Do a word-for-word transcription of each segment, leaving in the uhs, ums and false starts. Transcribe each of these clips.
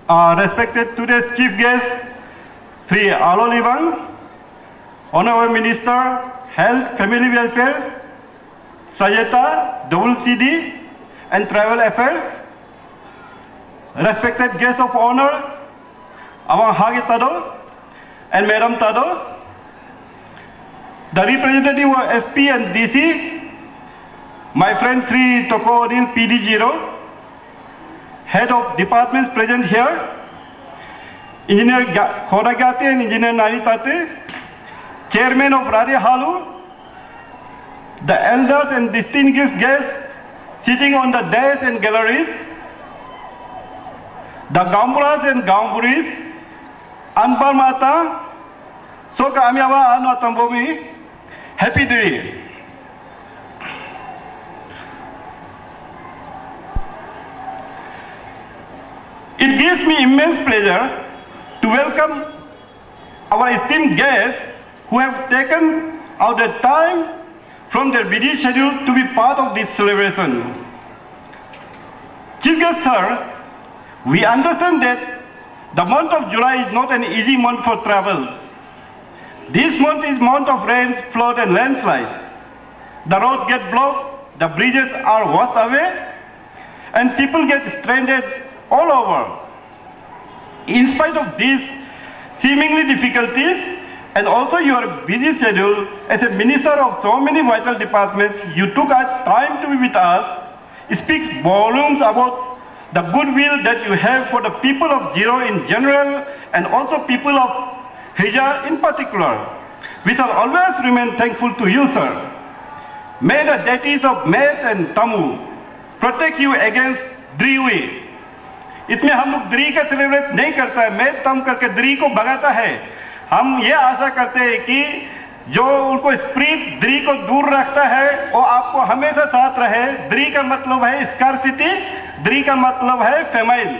Uh, respected today's chief guest, Sri Alo Libang, Honorable Minister, Health, Family Welfare, Sajeta, W C D, and Tribal Affairs, respected guest of honor, Amang Hage Tado, and Madam Tado, the representative of S P and D C, my friend Sri Toko Odil, P D zero, head of departments present here, Engineer Ga- Khoda Gate and Engineer Nari Tate, chairman of Rari Halu, the elders and distinguished guests sitting on the dais and galleries, the Gamburas and Gamburis, Anbar Mata, Soka Amiawa Anu Atambomi, Happy Day. It gives me immense pleasure to welcome our esteemed guests who have taken out the time from their busy schedule to be part of this celebration. Chief guest, sir, we understand that the month of July is not an easy month for travel. This month is month of rain, flood and landslides. The roads get blocked, the bridges are washed away, and people get stranded all over. In spite of these seemingly difficulties and also your busy schedule as a minister of so many vital departments, you took out time to be with us. It speaks volumes about the goodwill that you have for the people of Ziro in general and also people of Hija in particular. We shall always remain thankful to you, sir. May the deities of Met and Tamu protect you against Driwi. इसमें हम लोग द्री का सेलिब्रेट नहीं करता है, मैथ तम करके द्री को भगाता है। हम ये आशा करते हैं कि जो उनको स्प्रिट द्री को दूर रखता है, वो आपको हमेशा साथ रहे। द्री का मतलब है स्कार्सिटी, द्री का मतलब है फेमाइन,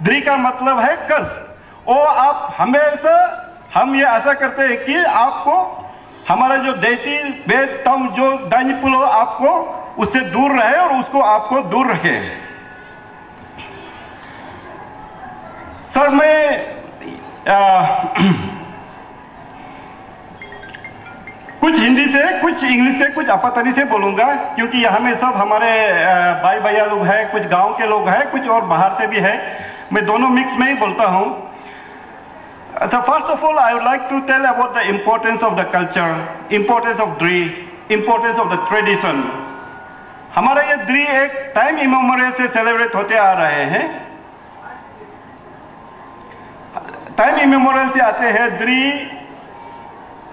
द्री का मतलब है कर्ज। वो आप हमेशा, हम ये आशा करते हैं कि आपको हमारा जो देसी वेद तम जो दानी पुलो आपको उससे दूर रहे और उसको आपको दूर रखे। सर, मैं आ, कुछ हिंदी से, कुछ इंग्लिश से, कुछ आपातानी से बोलूंगा, क्योंकि यहाँ में सब हमारे आ, भाई भैया लोग हैं, कुछ गांव के लोग हैं, कुछ और बाहर से भी हैं। मैं दोनों मिक्स में ही बोलता हूँ। So first of all, I would like to tell about the importance of the culture, importance of Dri, importance of the tradition. हमारा ये द्री एक टाइम इमेमोरियल से सेलिब्रेट होते आ रहे हैं। टाइम इमेमोरियल से आते हैं। द्री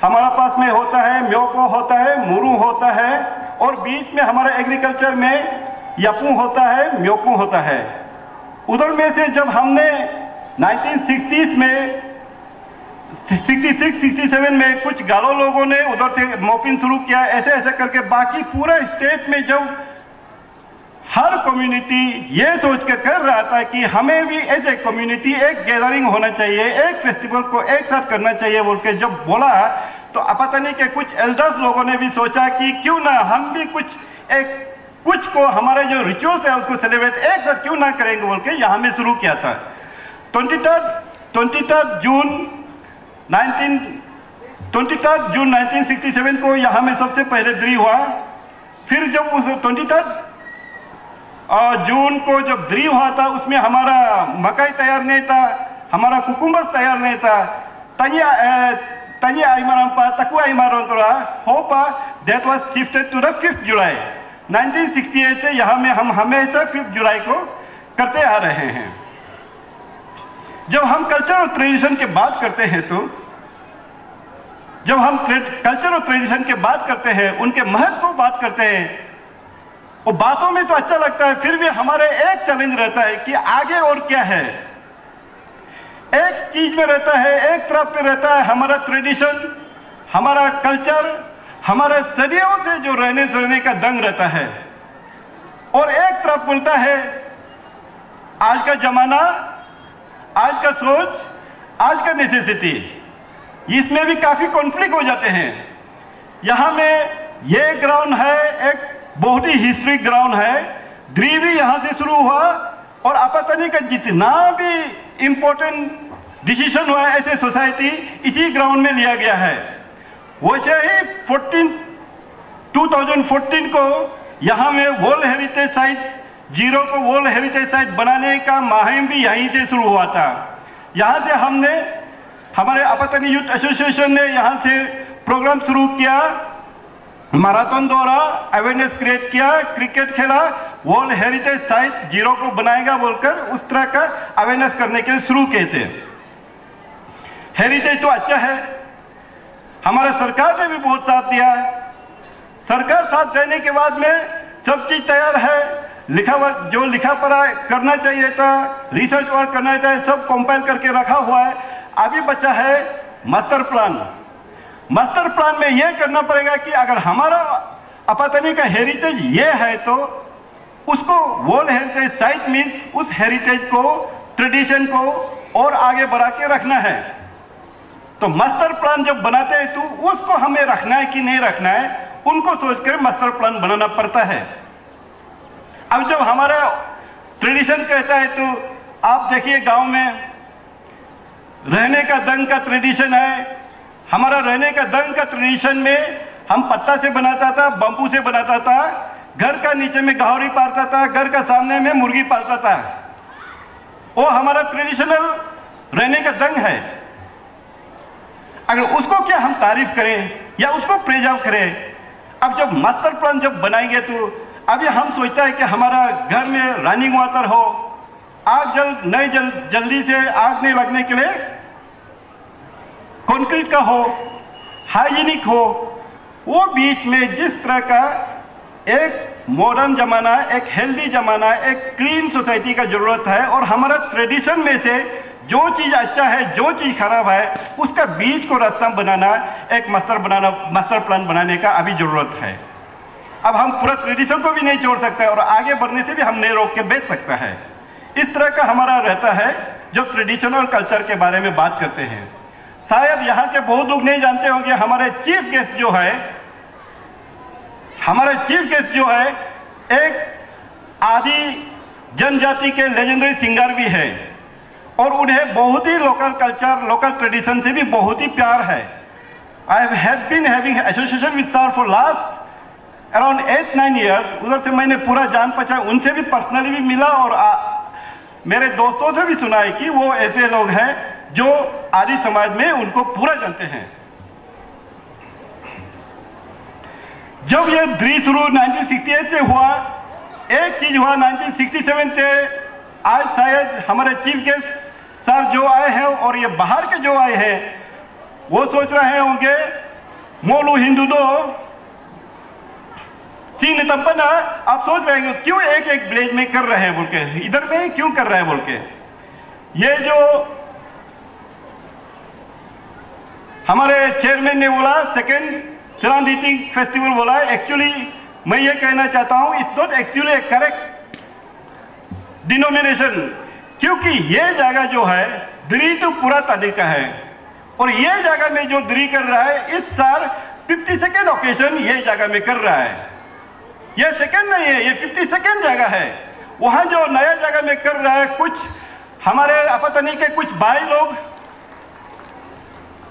हमारा पास में होता है, म्योको होता है, मुरु होता है, और बीच में हमारा एग्रीकल्चर में यापू होता है, म्योकू होता है। उधर में से जब हमने नाइनटीन सिक्सटीज़ में, सिक्सटी सिक्स सिक्सटी सेवन में कुछ गालो लोगों ने उधर से मोपिन शुरू किया, ऐसे ऐसे करके बाकी पूरा स्टेट में जब हर कम्युनिटी ये सोच के कर रहा था कि हमें भी एज ए कम्युनिटी एक गैदरिंग होना चाहिए, एक फेस्टिवल को एक साथ करना चाहिए बोल के जब बोला, तो आपातानी के कुछ एल्डर्स लोगों ने भी सोचा कि क्यों ना हम भी कुछ एक, कुछ को, हमारे जो रिचुअल्स है उसको सेलिब्रेट एक साथ क्यों ना करेंगे बोल के यहाँ में शुरू किया था। Twenty third twenty third June nineteen twenty third June nineteen sixty seven को यहाँ में सबसे पहले द्री हुआ। फिर जब उस ट्वेंटी थर्ड जून को जब द्री हुआ था, उसमें हमारा मकई तैयार नहीं था, हमारा कुकुम्बर तैयार नहीं था। तंगे तंगे आईमारम पा तकु आईमारम तोरा हो पा, that was shifted to the fifth July nineteen sixty eight से। यहाँ में हम हमेशा फिफ्थ जुलाई को करते आ रहे हैं। जब हम कल्चर और ट्रेडिशन की बात करते हैं तो, जब हम कल्चर और ट्रेडिशन की बात करते हैं, उनके महत्व को बात करते हैं, वो बातों में तो अच्छा लगता है, फिर भी हमारे एक चैलेंज रहता है कि आगे और क्या है। एक चीज में रहता है, एक तरफ पे रहता है हमारा ट्रेडिशन, हमारा कल्चर, हमारे सदियों से जो रहने सहने का दंग रहता है, और एक तरफ बोलता है आज का जमाना, आज का सोच, आज का नेसेसिटी। इसमें भी काफी कॉन्फ्लिक्ट हो जाते हैं। यहाँ में ये ग्राउंड है, एक बहुत ही हिस्ट्रिक ग्राउंड है। द्री भी यहाँ से शुरू हुआ और आपातनी का जितना भी इंपॉर्टेंट डिसीजन हुआ है ऐसे सोसाइटी इसी ग्राउंड में लिया गया है। वैसे ही फोर्टीन टू थाउजेंड फोर्टीन को यहाँ में वर्ल्ड हेरिटेज साइट, जीरो को वर्ल्ड हेरिटेज साइट बनाने का मुहिम भी यहीं से शुरू हुआ था। यहाँ से हमने, हमारे आपातनी यूथ एसोसिएशन ने यहाँ से प्रोग्राम शुरू किया, मैराथन दौड़ा, अवेयरनेस क्रिएट किया, क्रिकेट खेला, वर्ल्ड हेरिटेज साइट जीरो को बनाएगा बोलकर उस तरह का अवेयरनेस करने के लिए शुरू किए थे। हेरिटेज तो अच्छा है, हमारा सरकार ने भी बहुत साथ दिया। सरकार साथ देने के बाद में सब चीज तैयार है, लिखा हुआ, जो लिखा पढ़ा करना चाहिए था, रिसर्च वर्क करना चाहिए, सब कंपाइल करके रखा हुआ है। अभी बचा है मास्टर प्लान। मास्टर प्लान में यह करना पड़ेगा कि अगर हमारा आपातनी का हेरिटेज ये है तो उसको वर्ल्ड हेरिटेज साइट मीन्स उस हेरिटेज को, ट्रेडिशन को और आगे बढ़ा के रखना है। तो मास्टर प्लान जब बनाते हैं तो उसको हमें रखना है कि नहीं रखना है, उनको सोचकर मास्टर प्लान बनाना पड़ता है। अब जब हमारा ट्रेडिशन कहता है तो आप देखिए, गांव में रहने का दंग का ट्रेडिशन है। हमारा रहने का दंग का ट्रेडिशन में हम पत्ता से बनाता था, बम्बू से बनाता था, घर का नीचे में गाहरी पालता था, घर का सामने में मुर्गी पालता था। वो हमारा ट्रेडिशनल रहने का दंग है। अगर उसको क्या हम तारीफ करें या उसको प्रिजर्व करें? अब जब मास्टर प्लान जब बनाएंगे तो अभी हम सोचता है कि हमारा घर में रनिंग वाटर हो, आग जल नहीं जल जल्दी से आग नहीं लगने के लिए कंक्रीट का हो, हाइजीनिक हो। वो बीच में जिस तरह का एक मॉडर्न जमाना, एक हेल्दी जमाना, एक क्लीन सोसाइटी का जरूरत है और हमारा ट्रेडिशन में से जो चीज अच्छा है, जो चीज खराब है, उसका बीच को रास्ता बनाना, एक मास्टर बनाना, मास्टर प्लान बनाने का अभी जरूरत है। अब हम पूरा ट्रेडिशन को भी नहीं छोड़ सकते और आगे बढ़ने से भी हम नहीं रोक के बेच सकता है। इस तरह का हमारा रहता है जब ट्रेडिशन और कल्चर के बारे में बात करते हैं। शायद यहाँ के बहुत लोग नहीं जानते होंगे, हमारे चीफ गेस्ट जो है, हमारे चीफ गेस्ट जो है एक आदि जनजाति के लेजेंडरी सिंगर भी है और उन्हें बहुत ही लोकल कल्चर, लोकल ट्रेडिशन से भी बहुत ही प्यार है। I have been having association with sir for last around eight nine years। उधर से मैंने पूरा जान पहचान, उनसे भी पर्सनली भी मिला और आ, मेरे दोस्तों से भी सुना है कि वो ऐसे लोग हैं जो आदि समाज में उनको पूरा जानते हैं। जब ये द्री शुरू नाइनटीन सिक्सटी एट से हुआ, एक चीज हुआ नाइनटीन सिक्सटी सेवन से, आज शायद हमारे चीफ गेस्ट सर जो आए हैं और ये बाहर के जो आए हैं, वो सोच रहे होंगे मोलू हिंदू दो चीन तपना। आप सोच रहे होंगे क्यों एक एक विलेज में कर रहे हैं बोल के, इधर में क्यों कर रहे हैं बोल के। ये जो हमारे चेयरमैन ने बोला सेकेंड सिरांदीतिंग फेस्टिवल बोला, एक्चुअली मैं ये कहना चाहता हूँ, it's not actually a correct denomination, क्योंकि ये जगह जो है द्री तो पूरा तादिर का है और ये जगह में जो द्री कर रहा है इस साल फिफ्टी सेकेंड ओकेजन ये जगह में कर रहा है। ये सेकेंड नहीं है, ये फिफ्टी सेकेंड जगह है। वहां जो नया जगह में कर रहा है, कुछ हमारे आपातनी के कुछ भाई लोग,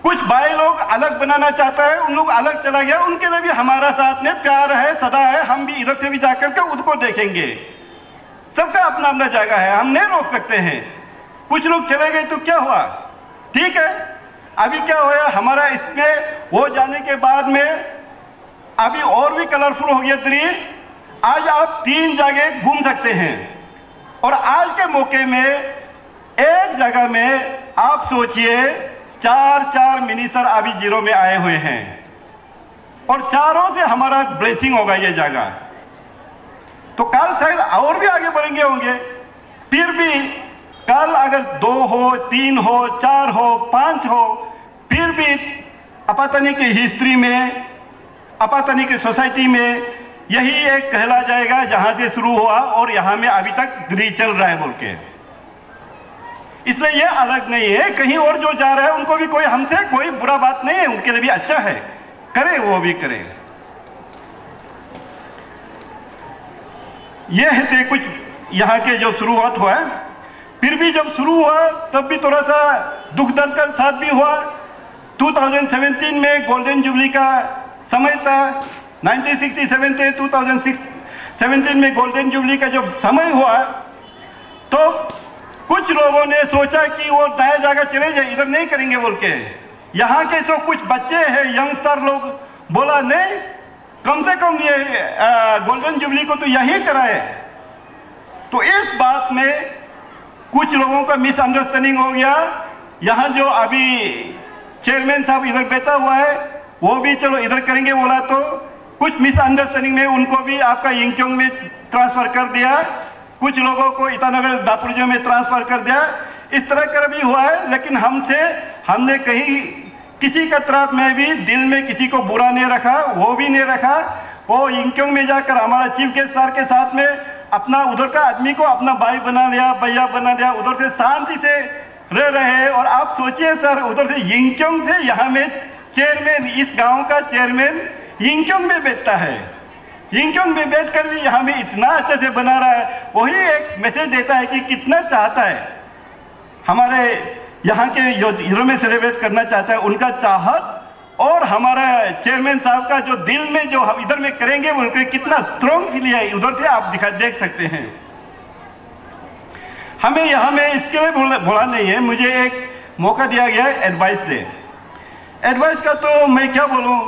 कुछ भाई लोग अलग बनाना चाहता है, उन लोग अलग चला गया, उनके लिए भी हमारा साथ में प्यार है, सदा है, हम भी इधर से भी जाकर के उनको देखेंगे। सबका अपना अपना जगह है, हम नहीं रोक सकते हैं। कुछ लोग चले गए तो क्या हुआ, ठीक है। अभी क्या हुआ, हमारा इसमें वो जाने के बाद में अभी और भी कलरफुल हो गया द्री। आज आप तीन जगह घूम सकते हैं और आज के मौके में एक जगह में आप सोचिए, चार चार मिनिस्टर अभी जीरो में आए हुए हैं और चारों से हमारा ब्लेसिंग होगा ये जगह। तो कल शायद और भी आगे बढ़ेंगे होंगे, फिर भी कल अगर दो हो, तीन हो, चार हो, पांच हो, फिर भी आपातनी की हिस्ट्री में, आपातनी की सोसाइटी में यही एक कहला जाएगा जहां से शुरू हुआ और यहां में अभी तक द्री चल रहा है बोल के। इसलिए ये अलग नहीं है, कहीं और जो जा रहा है उनको भी कोई, हमसे कोई बुरा बात नहीं है, उनके लिए भी अच्छा है, करें, वो भी करें। ये थे कुछ यहाँ के जो शुरुआत हुआ है, फिर भी जब शुरू हुआ तब भी थोड़ा सा दुख दर्द का साथ भी हुआ। दो हज़ार सत्रह में गोल्डन जुबली का समय था, उन्नीस सौ सरसठ से दो हज़ार सत्रह में गोल्डन जुबली का जब समय हुआ तो कुछ लोगों ने सोचा कि वो नया जगह चले जाए, इधर नहीं करेंगे बोल के। यहाँ के जो कुछ बच्चे हैं, यंगस्टर लोग, बोला नहीं, कम से कम ये गोल्डन जुबली को तो यहीं कराए। तो इस बात में कुछ लोगों का मिसअंडरस्टैंडिंग हो गया। यहाँ जो अभी चेयरमैन साहब इधर बैठा हुआ है, वो भी चलो इधर करेंगे बोला, तो कुछ मिसअंडरस्टैंडिंग में उनको भी आपका यिंगकियोंग में ट्रांसफर कर दिया, कुछ लोगों को ईटानगर दापुर्जो में ट्रांसफर कर दिया। इस तरह का भी हुआ है, लेकिन हमसे, हमने कहीं किसी का तरफ में भी दिल में किसी को बुरा नहीं रखा, वो भी नहीं रखा। वो यिंगकियोंग में जाकर हमारा चीफ गेस्ट सर के साथ में अपना उधर का आदमी को अपना भाई बना लिया, भैया बना लिया, उधर से शांति से रह रहे हैं। और आप सोचिए सर, उधर से यिंगकियोंग से यहाँ में चेयरमैन, इस गांव का चेयरमैन यिंगकियोंग में बैठता है। यिंगकियोंग में बैठकर भी यहाँ में इतना अच्छे से बना रहा है, वही एक मैसेज देता है कि कितना चाहता है हमारे यहाँ के जो इधर में सेलिब्रेट करना चाहता है, उनका चाहत और हमारा चेयरमैन साहब का जो दिल में जो हम इधर में करेंगे, उनके कितना स्ट्रॉन्ग फील है, उधर से आप दिखा, देख सकते हैं। हमें यहाँ में इसके लिए बोला, बोला नहीं है, मुझे एक मौका दिया गया है एडवाइस दे। एडवाइस का तो मैं क्या बोलूँ,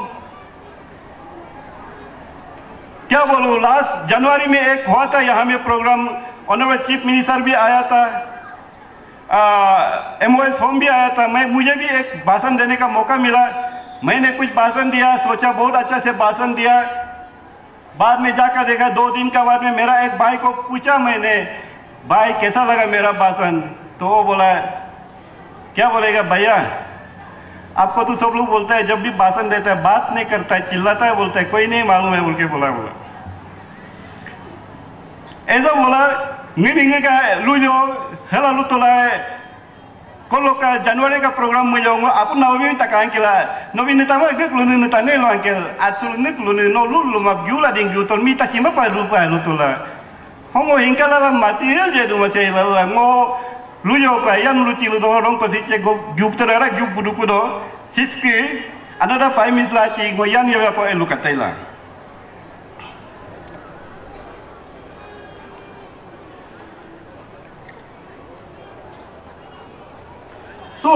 क्या बोलूँ, लास्ट जनवरी में एक हुआ था यहाँ में प्रोग्राम, ऑनरेबल चीफ मिनिस्टर भी आया था, एमओएस होम भी आया था। मैं, मुझे भी एक भाषण देने का मौका मिला, मैंने कुछ भाषण दिया, सोचा बहुत अच्छा से भाषण दिया। बाद में जाकर देखा, दो दिन का बाद में मेरा एक भाई को पूछा मैंने, "भाई, कैसा लगा मेरा भाषण?" तो वो बोला, क्या बोलेगा भैया, आपको तो सब लोग बोलता है, जब भी भाषण देता है, बात नहीं करता है, चिल्लाता है, बोलता है, कोई नहीं मालूम है बोल के बोला, बोला। ऐसा बोला, मीनिंग का लुयो, हेला लुतोला है। Koloka January ka program mo yong apu na wi ta kan kila. No wi nita ma gek lunu nita ne lo ankel. Atul nek lunu no lu lu ma biu la ding biu ton mi ta chima pa lu pa lu tola. Hongo hingka la la mati hel je du ma che la la ngo lu yo pa yan lu chi lu do rong ko si che go biu ta ra biu budu ku do. Siski another five minutes la chi ngo yan yo ya ko elu katai la. So,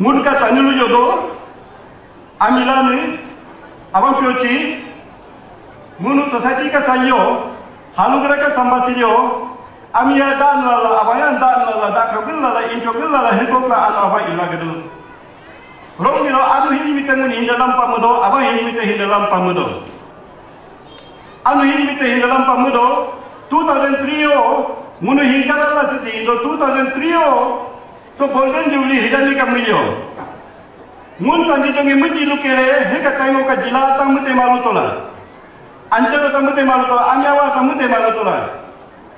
ngun ka tanyulu jodo, amila ni, abang piochi, ngunu society ka sanyo, halugra ka sambasiyo, amiya dan lala, abaya dan lala, da kagil lala, incho gil lala, hiko ka ano abang ilagadu. Rong milo adu hini mita ngun hindalam pamudo, abang hini mita hindalam pamudo. Anu hini mita hindalam pamudo, two thousand three o, ngunu hingkadala sisi hindo two thousand three o, so Golden Jubilee hidami ka muyo. Ngun sanji tongi muji lukere, heka taimo ka jila ta mute malu tola. Anchero ta mute malu tola, anyawa ta mute malu tola.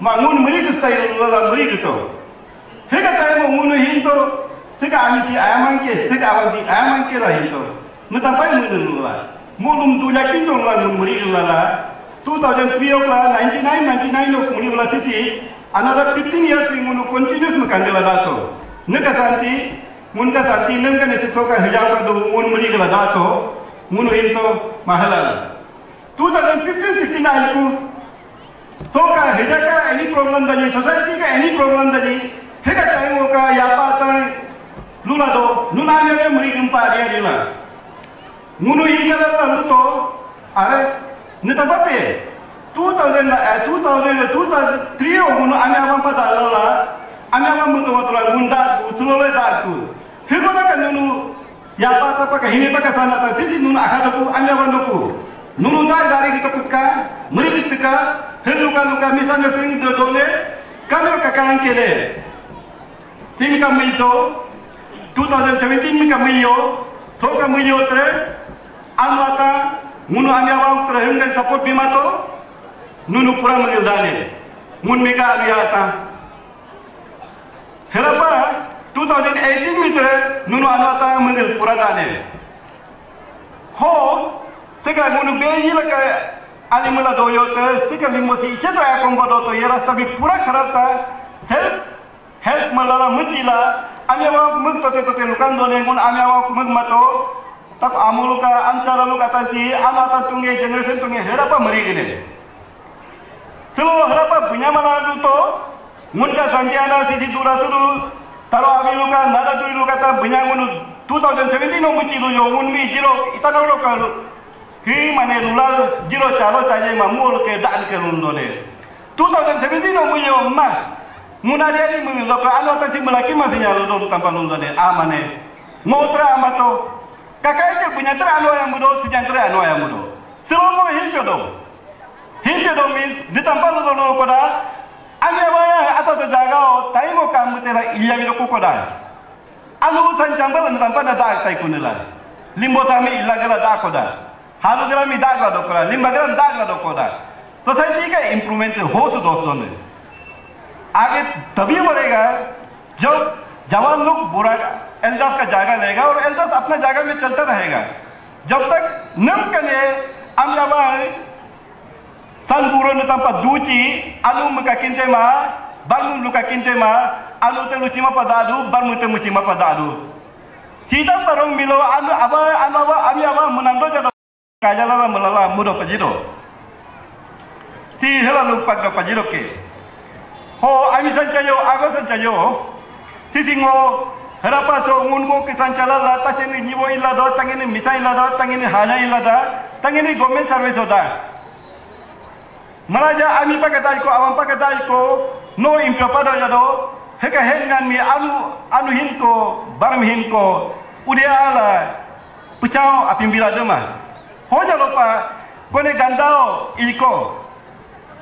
Ma ngun muri tu style lala muri tu to. Heka taimo ngunu hinto, sika ami si ayamangke, sika awan si ayamangke la hinto. Mutampai ngunu lala. Mulum tu yakin to la ngun muri lala. Two thousand three ok la, ninety-nine, ninety-nine ok muri la sisi. Another fifteen years ni ngunu continuous mukangela dato. Neka santi, ngun ka santi, nunca necesito ka hijau ka do ngun muri la dato. Ngunu hinto mahalala. Two thousand fifteen sixteen aiku. So ka hija ka any problem daji, society ka any problem daji, heka time ka yapa tai lula do, nuna ne me muri gimpa dia dila. Ngunu hingkala la luto, are, nita bape. Two thousand, eh, two thousand, two thousand three o ngunu ame abang pa dalala, ame abang mutu matula ngunda, utulo le da tu. Hiko na ka nunu, yapa ta pa ka hini pa ka sana ta sisi nunu akha doku anya wa doku. Nunu da dari kita kutka, meri kita ka, helu ka luka misalnya sering do dole, kami ka kan kele. Sim ka mito, two thousand seventeen mi ka miyo, to ka miyo tre, amata, ngunu anya wa tre hengel support bimato, nunu pura mengil dane. Ngun mika anya ta. Helapa two thousand eighteen mitre nunu anwata mengil pura dane. Ho, tega ngunu beyi la ka Alimula doyo te, sika limbo si iche to ya kombo do to yera sabi pura kharab ta. Help, help malala mutila. Ami awa muk tote tote lukan done ngun ami awa muk mato. Tak amuluka antara luka tasi, ama ta tunge generation tunge herapa mari gine. Silo herapa punya mana luto, ngun ka santiana sisi dura sulu, taro ami luka, nada duri luka ta punya ngun two thousand seventeen no muchi lu yo ngun mi jiro, itana luka lu. Hi mane rural jiro chalo chaje ma mul ke dan ke lundone. Two thousand seventeen no muyo ma. Muna dia ni mu lo ka ano ta si mulaki ma sinya lo don tampa lundone. Amane. Motra amato. Kakai ke punya tra ano ya mudo, sinya tra ano ya mudo. Silo mo hincho do. Hincho do mi di tampa lo do koda. Anya waya ata to jaga o taimo kam mutera iya mi ko koda. Anu utan jambal ni tampa na da tai kunila. Limbo tami illa gala da koda. Halu gram mi dagla dokora, limba gram dagla dokoda. तो सर ठीक है, इम्प्रूवमेंट हो तो दोस्तों ने आगे तभी बढ़ेगा जब जवान लोग बुरा एल्डर्स का जगह लेगा और एल्डर्स अपना जगह में चलता रहेगा। जब तक नम के लिए हम जब संपूर्ण तंपा दूची अनु मुका किंते मा बर्मु लुका किंते मा अनु ते लुचिमा पदादू बर्मु ते मुचिमा पदादू सीता परम मिलो अनु अब अनु अब अभी अब मुनंदो जब Kajala la mulala mudo pajido. Si hela lu pagga pajido ke. Ho ami sanchayo, ago sanchayo. Si singo herapa so ngun go ke sanchala la ta sini nibo illa do, tangini mita illa do, tangini hanya illa da, tangini government service da. Malaja ami pagadai ko, awam pagadai ko, no impio pada jado, heka hengan mi anu, anu hin ko, baram hin ko, ude ala, puchao apim bila dema. Hoja lopa, kone gandao iko,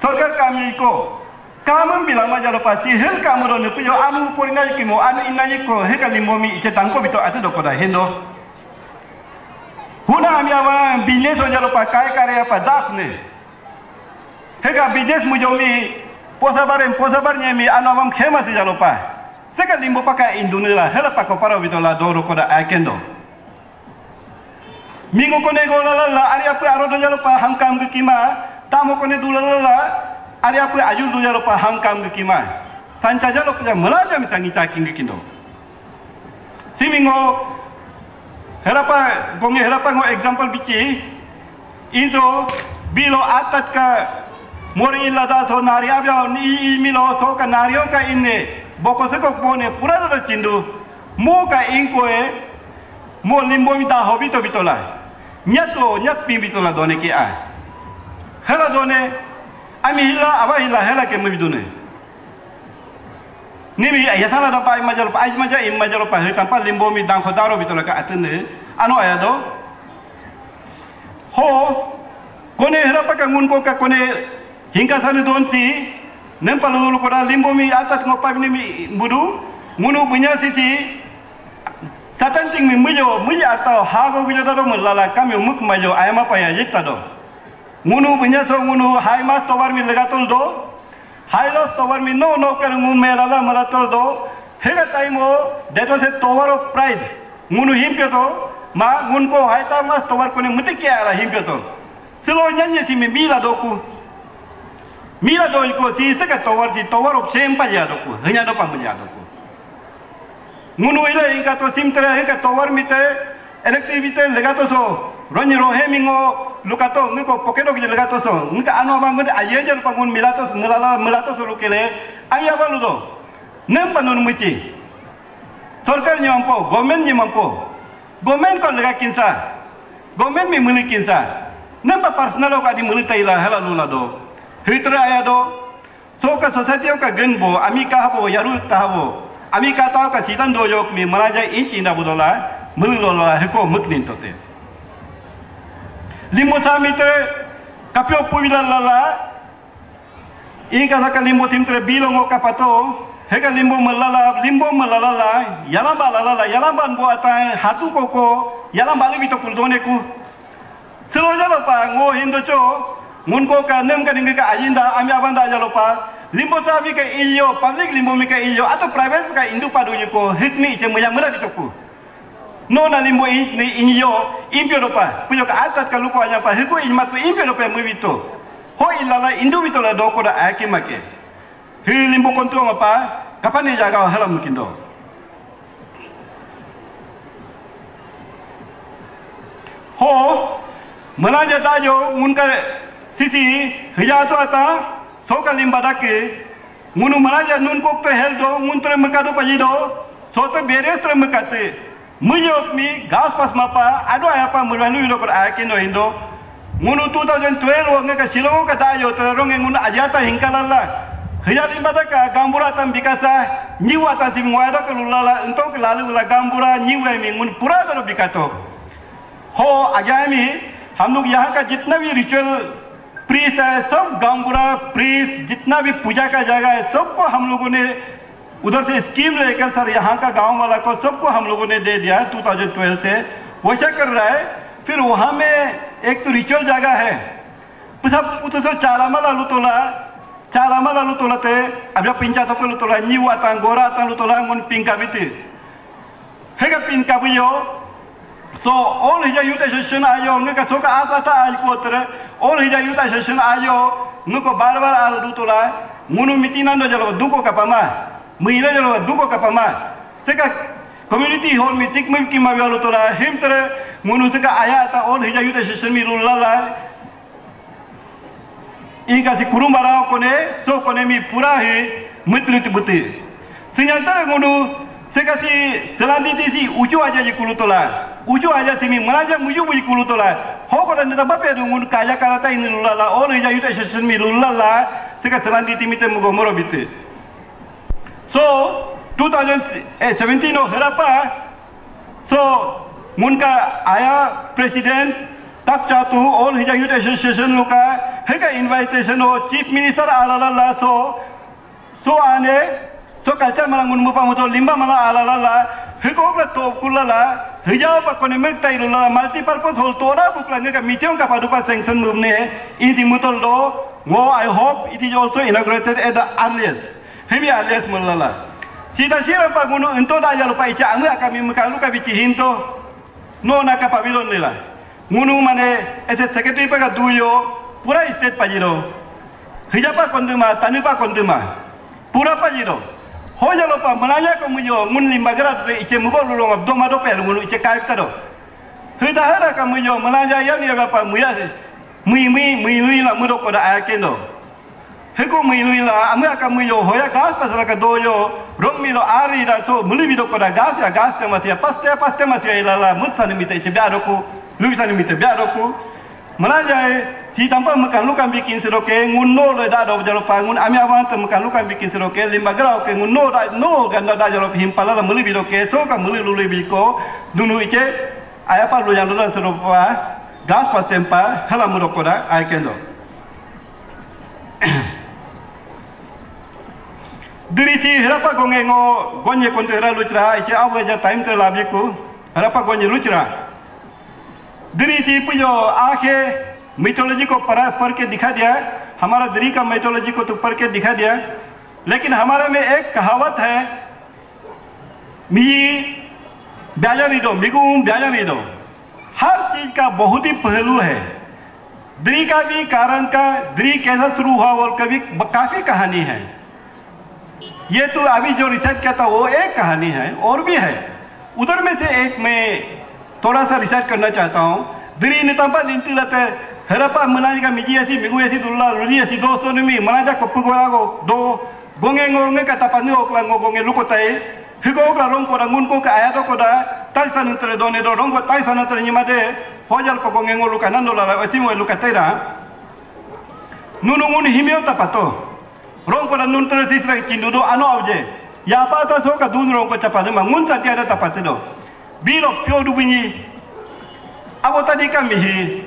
sorkar kami iko, kamun bila maja lopa, si hel kamu do ne puyo anu korina ikimo, anu ina iko, heka limbo mi iche tangko bito atu dokoda hendo. Huna ami awa business hoja lopa, kai kare apa das ne. Hega business mujomi posabar em posabar nyemi ano awam khema si jalopa. Sega limbo paka indunila hela pako para vitola doro koda akendo. Mingo kone go la la la ari apu aro do jalopa hangkam gikima tamo kone du la la la ari apu ajul do jalopa hangkam gikima. Sancha jalopa ja melaja mitangi taking gikindo. Simingo herapa gonge herapa ngo example bichi. Indo bilo atat ka mori lada so nari abia ni milo so ka nario ka inne boko se ko pone pura da chindu mo ka inko e mo limbo mi da hobi to bitola nyato nyat pin bitola done ke a hela done ami hila aba hila hela ke mi done. Nibi ya sala da pa imajal pa imajal imajal pa hitam pa limbo mi dang khodaro bitola ka atene ano aya do. Ho kone hera pa ka ngun ko ka kone hingka sani don ti nem pa lulu koda limbo mi atat ngo pa mi budu ngunu bunya siti satan ting mi mujo mujo atau hago gujo dado mulala kami muk majo ayama pa ya jikta do. Ngunu bunya so ngunu hai mas tobar mi legatul do. Hailos tobar mi no no ker ngun mela la mala tol do. Hega taimo deto se tobar of pride. Ngunu himpio to ma ngun ko haita mas tobar kone mutiki ala himpio to. Silo nyanye si mi mila doku. Mila do iko si seka tobar si tobar of shame pa ya doku. Hanya do pa munya doku. Ngunu ila inka to simtere inka tobar mite electricity legato so. Roni rohe mingo lukato ngiko pokedo ki legato so. Ngika ano ba ngun ayeje lupa ngun milato melala milato so lukele. Ami aba ludo. Nem panun muchi. Sorkar ni mampo, government ni mampo. Government ko lega kinsa. Government mi muli kinsa. Nem pa personal ko adi muli taila hela lula do. Hitra aya do. Soka society ka gen bo ami ka habo yaru ka habo ami ka ta ka sitan do yok mi maraja inchi na budola mulu lola heko muknin tote. Limbo sa mi te kapyo puila lala. Inka saka limbo tim tre bilo ngo kapato heka limbo melala limbo melala la yalamba lala la yalamba bo ata hatu koko yalamba libi to kuldone ku. Silo jalo pa ngo hindo cho ngun ko ka nem ka dingga ka ajinda ami abanda jalo pa limbo sa mi ka iyo public limbo mi ka iyo ato private ka indu padu ko hikni che muya mula di toku. No na limbo ini inyo impio dopa puyo ka atat ka luko anya pa hiku in matu impio dopa mu bito. Ho ilala indu bitola do koda aki make. Hi limbo kontu mapa kapani jaga halam kindo. Ho, manaja dajo ngunka sisi hijato ata soka limba dake. Ngunu manaja nun kokte heldo nguntre mekado pajido sote beres tre mekate. Mujok mi gas pas mapa ado ayapa muranu ido kor ayake no indo. Ngunu two thousand twelve wo ngeka Shillong ka dajo te ronge ngunu ajata hinkalala. Hijali badaka gambura tam bikasa nyiwa tam sim ngwada ke lulala entok lalu la gambura nyiwa mi ngun pura daro bikato. हो, आज्ञा है, हम लोग यहाँ का जितना भी ritual priest है, सब गांवबुढ़ा प्रीस्ट, जितना भी पूजा का जगह है, सबको हम लोगों ने उधर से स्कीम लेकर सर यहाँ का गांव वाला को सबको हम लोगों ने दे दिया है टू थाउजेंड ट्वेल्व से। वैसा कर रहा है। फिर वहाँ में एक तो रिचुअल जगह है, सब उधर से चालामा लालू तोला, चालामा लालू तोला थे, अब जब पिंचा तो लुतोला, न्यू आता, गोरा आता लुतोला, मुन पिंका भी थे। Hega pin kabuyo. So all hija youth association ayo ngeka soka asa ta ay kotre. All hija youth association ayo ngeko bar bar al dutula. Ngunu mitinando jalo duko kapama. Muira jalo duko kapama. Seka community hall mi tik mi kima yalo tola himtre. Ngunu seka aya ta all hija youth association mi lulala. Iga si kurumbarao kone, so kone mi pura hi mitri tibuti. Sinyantara ngunu, seka si selanti ti si uju aja ji kulutola. Uju aja si mi meraja muju buji kulutola. Hoko dan nita bape du ngunu kaya karata ini lulala, all hija youth association mi lulala, seka selanti ti mi te mugo moro biti. So, two thousand seventeen o herapa, so, ngunka aya president, tak chatu, all hija youth association luka, heka invitation o chief minister alala la, so, so ane, so culture mala ngun mupa muto limba mala alala la, heko pa to kulala, hija pa kone mek tai lula, multi purpose hall tora bukla ngeka mityon ka padupa sanction mumne, inti mutol do, ngo, I hope it is also inaugurated at the earliest. Hemi alias mulala. Sita sira pa ngunu ento da jalo pa icha amu akami mukalu ka bichi hinto. No na ka pabilon nila. Ngunu mane ese secretary pa ka duyo pura state pa jiro. Hija pa konduma, tanu pa konduma. Pura pa jiro. Ho jalo pa malaya ko mujo ngun limba gara te iche mugo lulo ngab do mado pe ngunu iche kai ka do. Hida hara ka mujo malaya ya ni pa muya se. Mui mui mui mui la mudo ko da ayakendo. Heko mui lui la amu aka mui yo hoya gas pasara ka doyo rong mi lo ari da so muli bido ko da gas ya gas te masia paste paste masia ila la mut sani mite che biado ko lui sani mite biado ko. Mana jai si tampa makan lukan bikin siroke ngun no le da do jalo pa ngun ami awan te makan lukan bikin siroke limba grau ke ngun no da no ganda da jalo him pala la muli bido ke so ka muli luli biko dunu iche aya pa lu yang do da siropa gas pastempa hala mudo ko da ay kendo. Diri si herapa gonge ngo gonye kontu hera luchra iche awe ja time te labi ku herapa gonye luchra. Diri si pujo aake mythology को पढ़ा पढ़ के दिखा दिया, हमारा दरी का माइथोलॉजी को तो पढ़ के दिखा दिया, लेकिन हमारे में एक कहावत है, मी ब्याजा मीदो, मिगुम ब्याजा मीदो। हर चीज का बहुत ही पहलू है। दरी का भी कारण का, दरी कैसा शुरू हुआ और कभी काफी कहानी है। ये तो अभी जो रिसर्च किया था वो एक कहानी है, और भी है। उधर में से एक मैं थोड़ा सा रिसर्च करना चाहता हूँ। Diri ni tampa ninti late herapa menani ka miji asi migu asi dulla luli asi do so ni mi manaja ko pugo ago do gonge ngo nge kata pani okla ngo gonge luko tai higo okla rong ko da ngun ko ka aya do ko da tai san tre do ne do rong ko tai san tre ni made hojal ko gonge ngo luka nando la la ati mo luka tai da nunu ngun himio tapato rong ko da nun tre sisra kindu do ano auje ya pa ta so ka dun rong ko chapa ma ngun ta tiada tapate do. Bilo pio du bunyi. Ago tani kamihi.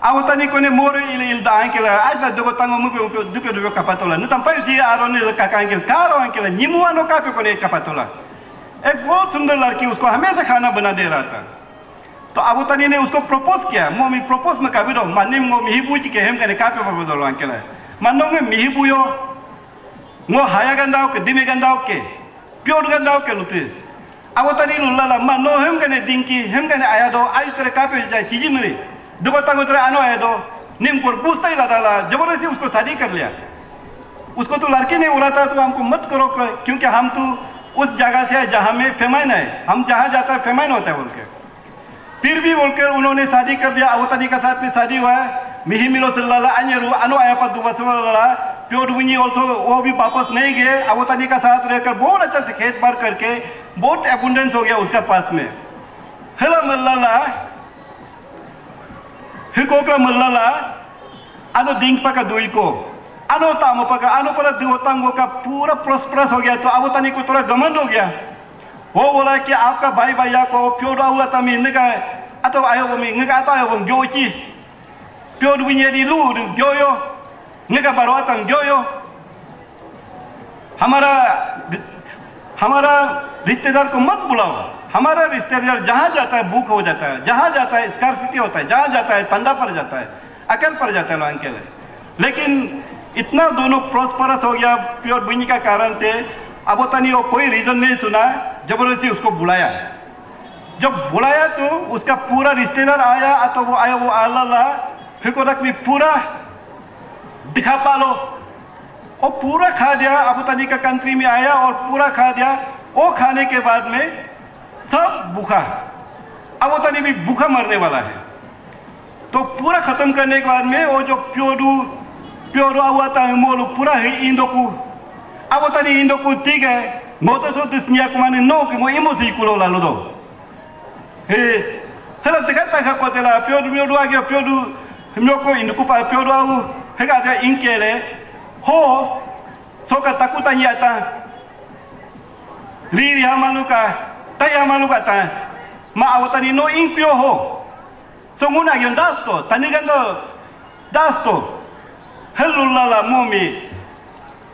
Ago tani kone more il il da ankela. Aisa dogo tango mupe mupe dupe dupe kapatola. Nutam payu si aro ne kaka ankela. Karo ankela. Nyimu ano kape kone kapatola. एक बहुत सुंदर लड़की, उसको हमेशा खाना बना दे रहा था। तो अबू तनी ने उसको प्रपोज किया। Mo mi प्रपोज में कभी दो मानिम ngo mihibu जी के हम कने कापे प्रपोज लो अंकल है। मानो में mihibu yo। Ngo haya gandao ke, dime gandao ke, pior gandao ke lute. Ago tani lula la ma no hem gane dinki, hem gane ayado, ay tere kape jai chiji miri. Dugo tango tere ano ayado. नीम कोर पूछता ही रहता ला, जबरदस्ती उसको शादी कर लिया। उसको तो लड़की नहीं बुलाता, तो हमको मत करो, क्योंकि हम तो उस जगह से है जहाँ में फेमाइन है, हम जहाँ जाता है फेमाइन होता है बोल के। फिर भी बोलकर उन्होंने शादी कर दिया। अवतानी का साथ में शादी हुआ है। मिही मिलो सिल्लाला, अन्य रू, अनो आया पर दुबा सिल्लाला, प्योर विनी ऑल्सो, वो भी वापस नहीं गए। अवतानी का साथ रहकर बहुत अच्छा से खेत बार करके बहुत एबुंडेंस हो गया उसका पास में। हेला मल्लाला, हिकोकरा मल्लाला, अनो दिंग पका दुई को, अनो तामो पका, अनो परा दिवो तांगो का पूरा प्रॉस्परस हो गया। तो अवतानी को थोड़ा घमंड हो गया। वो बोला कि आपका भाई भैया को प्योर आउला तमी निका, अतो आयो बमी, निका अतो आयो बम, जो ची, प्योर विनी री लू, जो यो, निका बरवा तम, जो यो। हमारा, हमारा रिश्तेदार को मत बुलाओ। हमारा रिश्तेदार जहाँ जाता है भूख हो जाता है, जहाँ जाता है स्कार्सिटी होता है, जहाँ जाता है ठंडा पड़ जाता है, अकल पड़ जाता है लोगों के लिए। लेकिन इतना दोनों प्रॉस्परस हो गया प्योर विनी का कारण से। अवतानी वो कोई रीजन नहीं सुना, जबरदस्ती उसको बुलाया। जब बुलाया तो उसका पूरा रिश्तेदार आया, तो वो आया, वो आला ला, फिर को रख भी पूरा दिखा पालो। वो पूरा खा दिया, अवतानी का कंट्री में आया और पूरा खा दिया। वो खाने के बाद में सब भूखा, अवतानी भी भूखा मरने वाला है। तो पूरा खत्म करने के बाद में वो जो प्योडू, प्योडू आवा ता मोलू पूरा ही इंदोकू, अवतानी इंदोकू ठीक है, मोतो सो दिसनिया कुमानी नो कि मो इमो सी कुलो लालो दो। He, hela teka taka kotela, piodu, piodu agi, piodu, mioko induku pa, piodu au, hega de inkele, ho, soka takuta nyata, riri hamaluka, tai hamaluka ta, ma awatani no inkyo ho, so nguna yon dasto, tanigando dasto, helulala momi,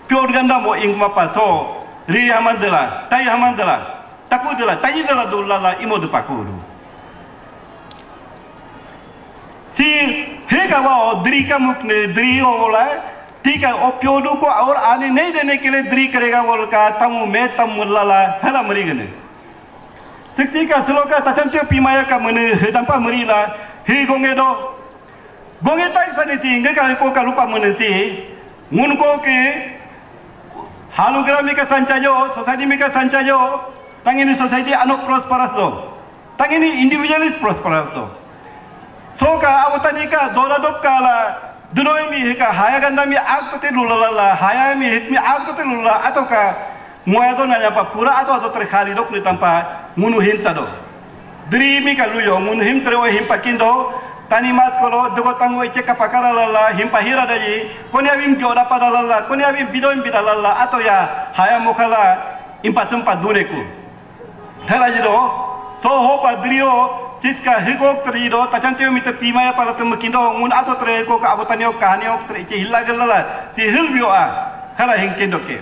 piodu ganda mo inkma pa so, riri hamandela, tai hamandela, taku dela, tai dela dulala imo de pakuru. Si hega wa o dri ka mukne dri o la, tika o piodu ko aur aane nahi dene ke liye dri karega bol ka tamu me tamu lala hala mari gane. Sikti ka sloka tachantyo pimaya ka mane hedampa mari la, he gonge do. Gonge tai sani ti nge ka ko ka lupa mane ti ngun ko ke halu grami ka sanchayo, society mi ka sanchayo, tangini society ano prosperous do. Tangini individualist prosperous do. So ka awatani ka dola dop ka la dunoi mi hika haya ganda mi ak pati lula la, haya mi hik mi ak pati lula, ato ka moya do na pa pura ato ato tre khali dok ni tampa munu hinta do. Dri mi ka luyo, munu him tre o him pakindo, tani mat kolo, dogo tango iche ka pakara lala, him pahira daji, koni abim joda pada lala, koni abim bidoin bida lala, ato ya, haya mokala, impa sumpa dune ku. Hela jido, so ho pa drio, siska higok trido, tachante mi te pima ya pala tem kindo, ngun ato tre ko ka abotani o kahani o tre iche hilla gelala, ti hil bio a, hela hinkindo ke.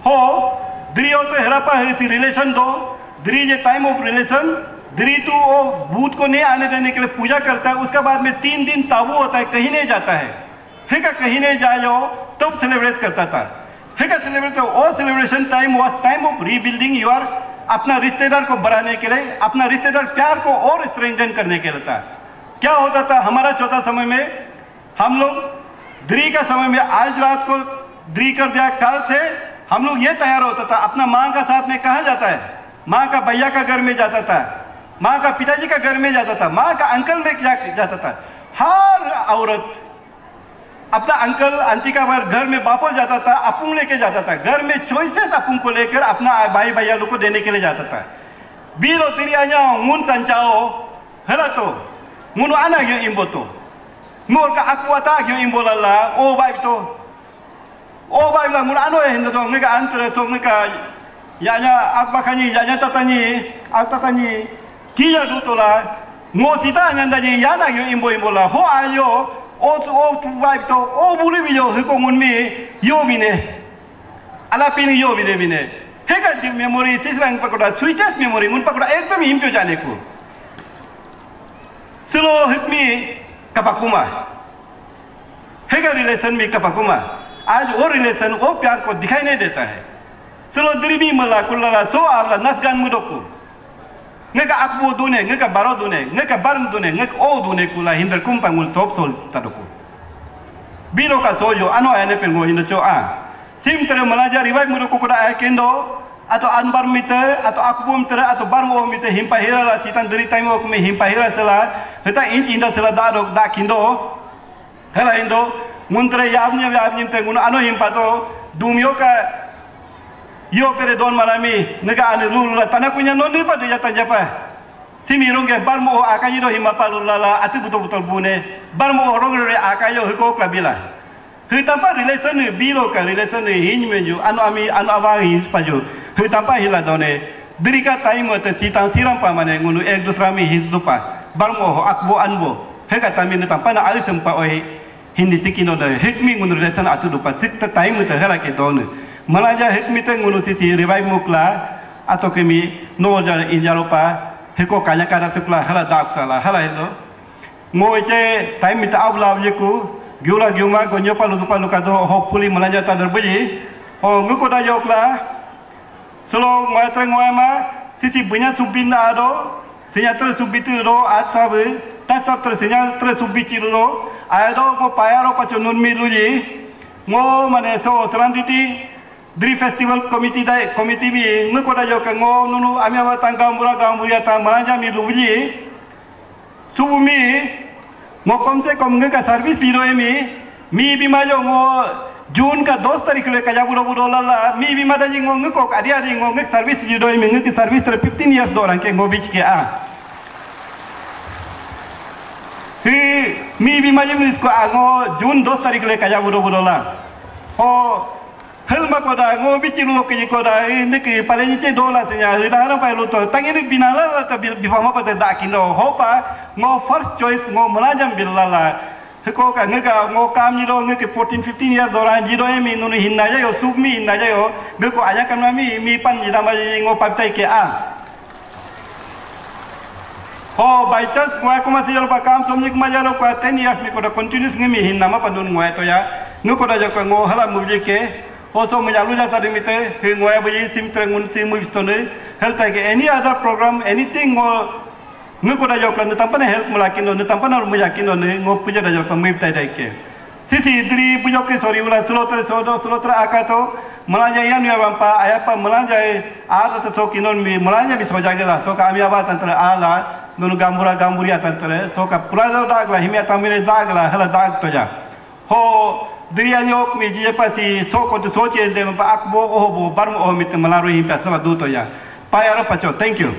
Ho, drio to hera pa hisi relation do, dri je time of relation, dri tu o भूत को नहीं आने देने के लिए पूजा करता है, उसके बाद में तीन दिन ताबू होता है, कहीं नहीं जाता है। फिर का कहीं नहीं जायो, तब सेलिब्रेट करता था। फिर का सेलिब्रेट, वो celebration time was time of rebuilding your, अपना रिश्तेदार को बढ़ाने के लिए, अपना रिश्तेदार प्यार को और स्ट्रेंथन करने के लिए था। क्या होता था हमारा छोटा समय में, हम लोग द्री का समय में आज रात को द्री कर दिया, कल से हम लोग ये तैयार होता था, अपना माँ का साथ में कहाँ जाता है, माँ का भैया का घर में जाता था, माँ का पिताजी का घर में जाता था, माँ का अंकल में जा, जाता था। हर औरत अपना अंकल आंटी का घर में वापस जाता था, अपुंग लेके जाता था, घर में चॉइसेस अपुंग को लेकर अपना भाई भैया लोग को देने के लिए जाता था। Bilo tiri anya ngun tancao hela to, ngunu ana gyo imbo to, ngor ka aku ata gyo imbo lala, o bai to, o bai la ngunu ano e hindo to, ngika antre to, ngika yanya akbakani, yanya tatani, aktatani, kiya dutola, ngo tita nyanda ji yana gyo imbo imbo la, ho ayo, o tu, o tu bai to, o buli bi yo, hiko ngun mi, yo mine. Ala pini yo bine bine. Hega di memory sisrang pakoda, sweetest memory, mun pakoda ekdom impyo jane ko. Silo hikmi kapakuma. Hega relation mi kapakuma. आज वो रिलेशन, वो प्यार को दिखाई नहीं देता है। Silo diri mi mala kulala so avla nasgan mudoku. Ngeka akbo dune, ngeka baro dune, ngeka barm dune, ngeka o dune kula hinder kumpa ngul top sol tadoku. Bilo ka sojo, ano ane pe ngo hindo cho a. Sim tere malaja revive muro kukuda a kendo, ato anbar mite, ato akbom tere, ato barmo mite himpa hira la sitan deri time ok me himpa hira sela, heta inch inda sela da dok da kindo. Hela indo, ngun tere yabnyam yabnyam te ngun ano himpa to, dumyo ka, yo pere don malami, nega ane lulu la, tana kunya no nipa de jata japa. Timi ronge barmo o akaji do hima palu lala ati buto buto bune. Barmo o ronge re akayo hiko klabila. Hitampa relation ni bilo ka relation ni hinj menju anu ami anu awa hinj paju. Hitampa hila done. Dirika time te sitan siram pa mane ngunu ek dusra mi hinj dupa. Barmo ho akbo anbo. Heka tami ni tampa na alisem pa oi. Hindi siki no da hikmi ngunu relation atu dupa sikta time te hela ke done. Malaja hikmi te ngunu sisi revive mukla. Ato kemi no ja injalo pa. Heko kanya kada tukla hala dak sala hala hilo. Ngo eche time mita abla abjeku giula giuma go nyopa lupa luka do hopefully malanja ta derbeji. O nguko da jokla. Solo ngoya tre ngoya ma titi bunya subin ado. Sinya tre subitu do atsabe. Tasab tre sinya tre subichi do. Ado go payaro pacho nun mi luji. Ngo mane so seranditi. Dri festival committee dai committee mi nguko da joka ngo nunu ami awa tang gambura gamburia tang malanja mi lubuli. Subu mi ngo kom se kom nge ka service di doi mi. Mi bima jo ngo June ka dos tarik le kaya budo budo lala mi bima da ji ngo nguko adi adi ngo nge service di doi mi nge service tre fifteen years do rangke ngo bich ke a. Hi mi bima ji mi ko a ngo June dos tarik le kaya budo budo la. Ho Helma koda ngo bichi lo kiji koda ini ki pale ni che dola sinya hidara pa lo to tangi ni binala la ta bifama pa da kindo hopa ngo first choice ngo malajam bilala. Hiko ka ngiga ngo kam ni do ngi ki fourteen fifteen years dola ji do mi nunu hinna ja yo sub mi hinna ja yo ngi ko anya kam mi mi pan ji dama ji ngo pa tai ke a. Ho by chance ngwa kuma si jalo pa kam somni kuma jalo pa ten years mi koda continuous ngi mi hinna ma pandun ngwa to ya. Ngi koda jako ngo hala mubli ke. Ho so mi jalu ja sadi mi te hi ngwa buji sim trengun si mu bistone. Hel ta ke any other program anything ngo ngi koda jako ni tampana help mula kindo ni tampana mu ja kindo ni ngo puja da jako mi tai dai ke. Sisi dri bujoke sori ula sulotre sodo sulotre akato. Malanja yan ya bampa ayapa malanja e ada te soki non mi malanja mi soja gela soka ami aba tantra ala nunu gambura gamburia tantra soka pura dagla himia tamire dagla hala dag toja. Ho dri anyok mi je pasi soko te soche de bampa akbo oho bo barmo oho mi te malaru himia sala du toja. Payaro pacho. Thank you.